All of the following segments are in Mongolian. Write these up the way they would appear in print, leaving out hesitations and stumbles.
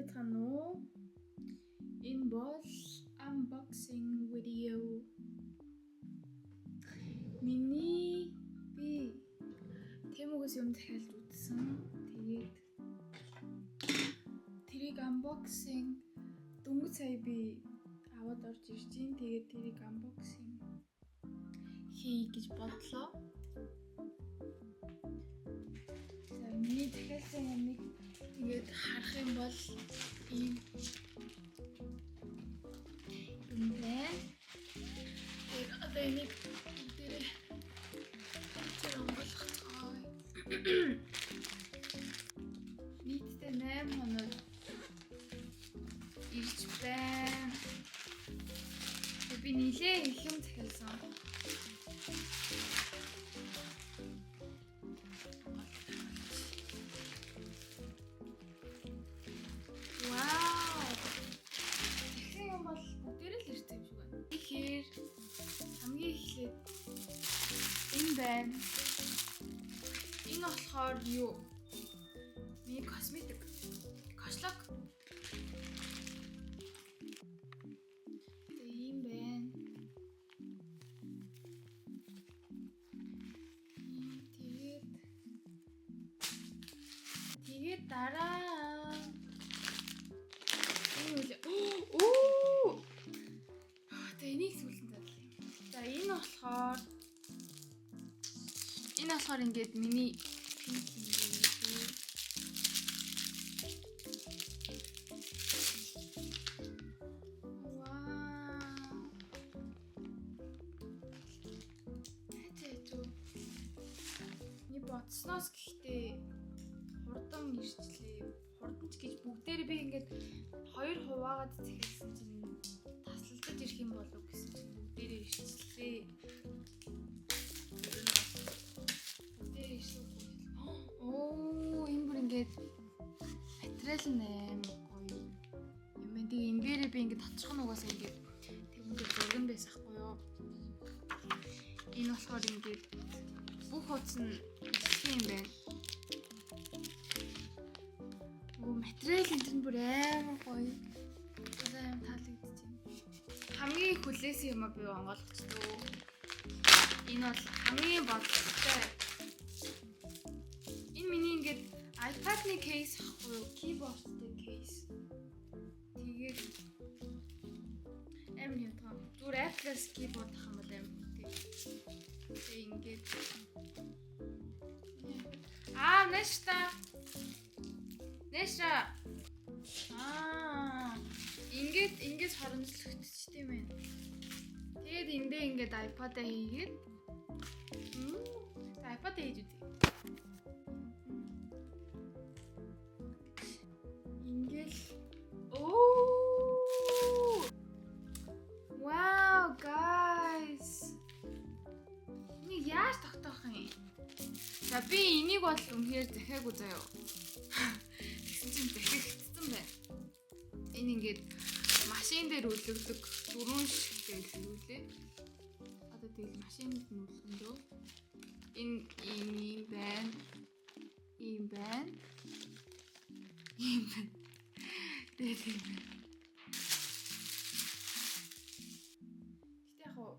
Сайн байцгаана уу? Энэ бол unboxing video. Миний би Temu-гээс юм захиалж үзсэн. Тэгээд тэрийг unboxing дөнгөж сая би аваад орж ирж чинь. Тэгээд тэрийг unboxing хий гэж бодлоо. За, миний захиалсан юмыг ингээд харах юм бол ийм юм байна. Тэгээд одоо энийг бүгдээрээ тэр онгойлгоцгоё. Нийтдээ 8 хоног ирж байна. Тэгээд би нилээ их юм захиалсан. Вау! Тэгсэн юм бол бүгдээрээ л ирсэн юм шиг байна. Тэгэхээр хамгийн эхлээд энэ байна. Энэ болохоор юу? Миний косметик. Кошлог. Тэгээ ийм байна. Ийм, тэгээд дараа энэ үл оо. За, энийг сүүлэн задлаа юм. За, энэ болохоор ингээд миний pink юм байна. Вау. Хайцаа. Миний бодсноос гэхдээ хурдан ирчлээ. Хурдан ч гэж бүгдээрээ би ингээд хоёр хуваагаад захиалсан чинь таслалдаж ирэх юм болов гэсэн чинь бүгдээрээ ирчлээ. Бүгдээрээ ирсэн. Оо, энэ бүр ингээд материал нь амар гоё юм байна. Тэгээ энэ дээрээ би ингээд татчих нь угаасаа ингээд тэрэн дээр зураг нь байсан хгүй юу. Энэ болохоор ингээд бүх хуудас нь илэрх юм байна. Оо, материал энэ нь бүр амар гоё. Одоо амар таалагдчих юм. Хамгийн их хүлээсэн юм а би онгойлгочлоо. Энэ бол хамгийн бодлоготой. Энэ миний ингээд iPad-ны case ахгүй юу? Keyboard-тэй case. Тэгээд амар хямдхан. Зүгээр Apple-аас keyboard авах юм бол амар хөтэй. Тэгээ ингээд аа, нэшта. Нэша. Аа, ингээд хоромжлогдчихд юм байна. Тэгээд эндээ ингээд iPad-а хийгээд iPad-а хийж үзье. Ингээл оо. Wow, guys. Энийг яаж тогтоох юм? За, би энийг бол үнэхээр захиагүй заяо. Тэгсэн чинь захиагдсан байна. Энэ ингээд машин дээр үлгдэг дөрвөн шигтэй үлгүүлээ. Одоо тэгэл машинд нь үлгэн дөө. Энэ ийм байна. Ийм байна. Ийм байна. Тэгээд ийм байна. Гэтэ яг хуу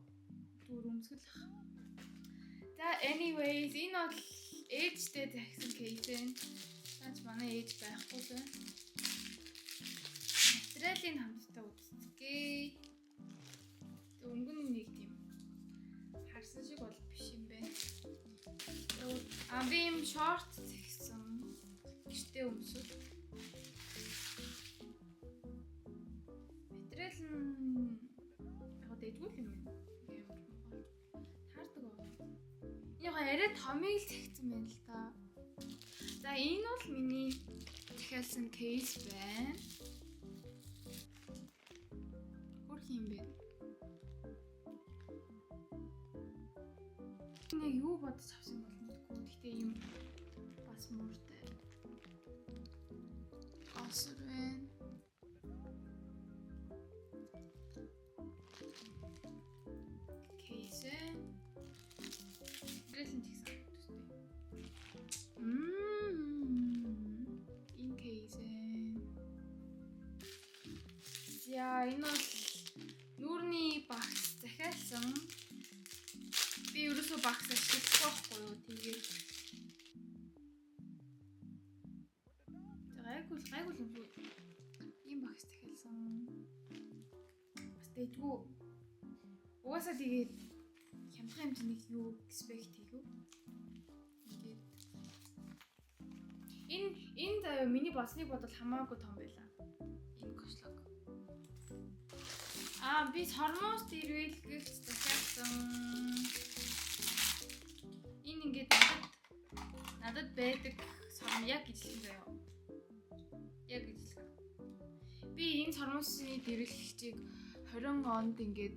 зүгээр өмсгөл ах. За, anyways, энэ бол ээжтэй захисан case байна. Наач манай ээж байхгүй л байна. Материалыг хамтдаа үзцгээе. Тэг өнгө нь нэг тийм харсан шиг бол биш юм байна. А, би юм шорт захисан. Гэртээ өмсөд. Материал нь яг дэжгүй юм байна. Амар муухай. Таардаг аа. Энэ яг арай томыг л захицсан байна л та. За, энэ бол миний захиалсан case байна. Хөөрхөн юм байна. Нэг юу бодож авсан бол мэдэхгүй. Гэхдээ ийм бас мууртай. Осор байна. Case. Гэрэл нь тэгсэн төстэй. Энэ case. энэ бол нүүрний багц захиалсан. Би ерөөсөө багц ашиглахгүй байхгүй юу? Тэгээд гайгүй гайгүй юм шүү. Ийм багц захиалсан. Бас дэжгүй. Угаасаа тэгээд хямдхан хэмжээний юу expect хийгээв. Ингээд энэ заяа миний бодсныг бодвол хамаагүй том байлаа. Энэ кошлог. Аа би сормуус дэрвэлгэгч захиалсан. Энэ ингээд надад байдаг сорм яг ижилхэн заяа. Яг ижилхэн. Би энэ сормуусны дэрвэлгэгчийг 20 онд ингээд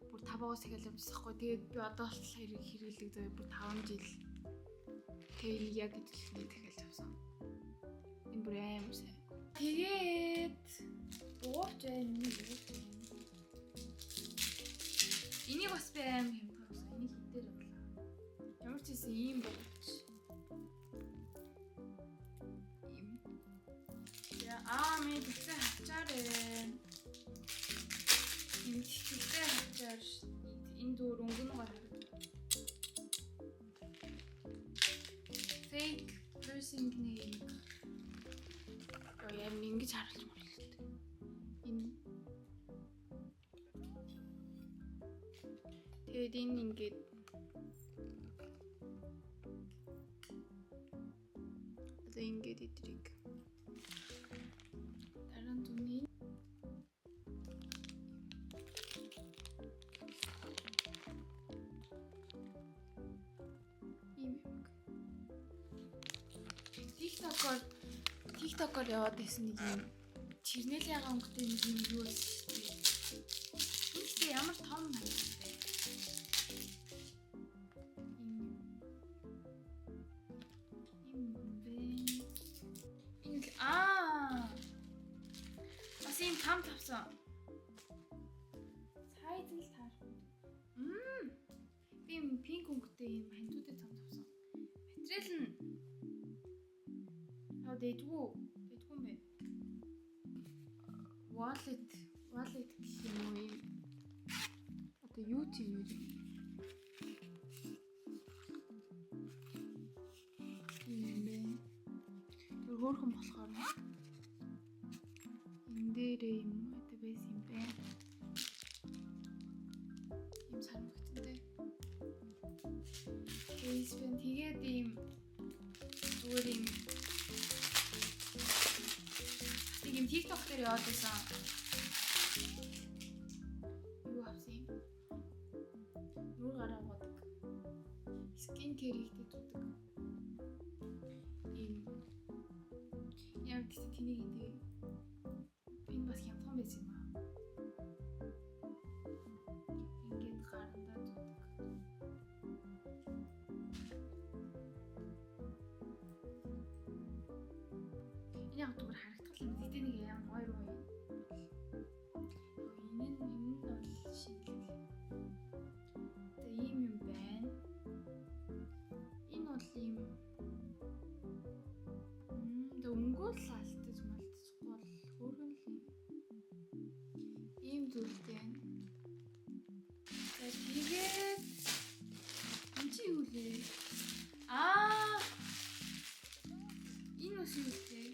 бүр 5-аас дахиад явчихсан хгүй. Тэгээд би одоо болтол хэрэглэдэг заяа бүр 5 жил. Тэгээ энийг яг ижилхэн дахиад авсан. Энэ бүр амар сайн. Тэгээд бугуувч байна, энийг бугуувч байна. Энийг бас би амар хямдхан авсан. Энийг хитээр авлаа. Ямар ч байсан ийм бугуувч. Ийм. Яа, аа миний тэгсэн хавчаар байна. Ийм тэгсэн хавчаар энэ зүгээр өнгөн гар харагдав. Fake piercing нэг яа ингэж харуулж марлаа. Энэ тэгээд энэ ингээд одоо ингээд идрийг дараа нь зүний ийм юм. TikTok-оор яваад байсан нэг юм чернелийн өнгөтэй нэг юм юу байсан шүү дээ. Энэ ихтэй ямар том харагддаг. Ийм юм бэ. Энэ бас ийм там тавсан. Сайз нь л таарахгүй. Би юм пинк өнгөтэй ийм хантуудыг там тавсан. Материал нь дэжгүй юм бэ. Wallet гэх юм уу юм. Одоо юу ч юм бэ? Юм бэ. Тэр хөөрхөн болохоор энэ дээрээ юм одоо байсан юм бэ. Ийм сармагцтай. Кейс бэн тэгээд ийм зүгээр ийм нэг юм TikTok дээр яваад байсан. Юу авсан юм? Нүур гараа угаадаг. Skin care хийхдээ зүүдэг. Ийм яг тийч тэнийг энэ энэ бас хямдхан байсан юм аа. Ингээд гарандаа зүүдэг. Энэ яг зүгээр харагдах юм. Гэтэ нэг ямар гоё руу юм. Энэ нь бол шинэлэг. За ийм юм байна. Энэ бол ийм тэ өнгөө л алтаж малтчихгүй бол хөөргөн л юм. Ийм зүйлтэй байна. За тэгээд энэ чи юу лээ? Аа энэ бас юу лээ?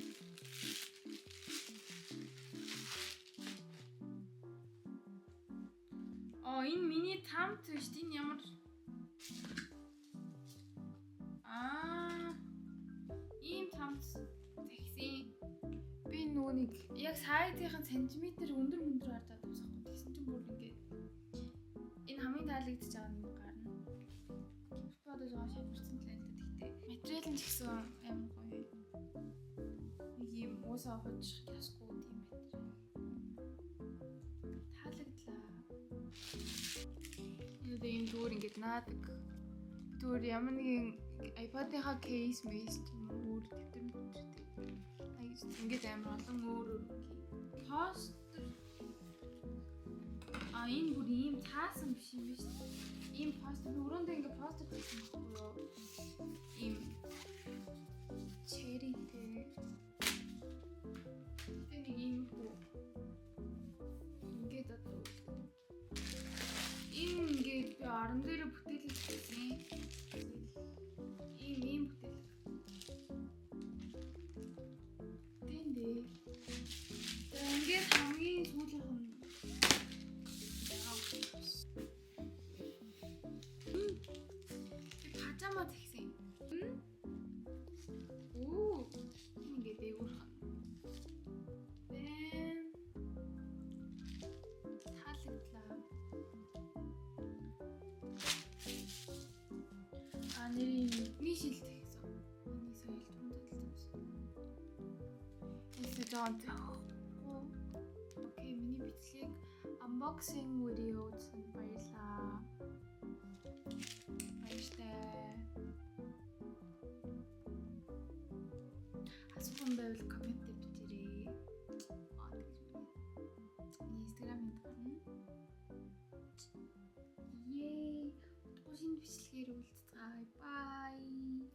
Оо энэ миний тамт биш энэ ямар ийм тамт захисан. Би нөгөө нэг яг сайзынхын сантиметр өндөр өндөр харж байгаа юмсахгүй. Тэгсэн чинь бүр ингээд энэ хамгийн таалагдчихж байгаа нэг гарна. Би одоо жоо шаварсан л байна л да. Тэгтээ материал нь ч гэсэн амар гоё. Нэг ийм уусаа хужих ясгүй тийм материал. Таалагдлаа. Энэ ийм зүгээр ингээд наадаг. Зүгээр ямар нэгэн iPad-ийнхаа кейс мэйс ч юм уу өөр дэвтэр мэтэртэй. Ингээд амар олон өөр өөр постэр. Энэ бүр ийм цаасан биш юм биш. Ийм постэр би өрөөндөө ингээд постэр хийсэн байхгүй юу? Ийм черритэй. Тэ нэг ийм хүү. орон дээр бүтээлэг хийсэн. Ийм бүтээлэг. Тэндээ. За, ингээд хамгийн сүүлийнх нь би пажама зэхсэн. Оо, энэ ингээд дээгүүрх нь. Бэм. Таалагдлаа. А, нэрийн нүдний шил зэхсэн. Миний сая л түн задлсан байсан. Эсэ жоон зөхгүй. Okay, миний бичлэг unboxing видео үзсэнд баярлалаа. Баяртай. Асуух юм байвал comment дээр бичээрэй. Аа, тэгж үү. Миний Instagram-д гарна. Yay! Удахгүй шинэ бичлэгээр уулзцгаая. Bye.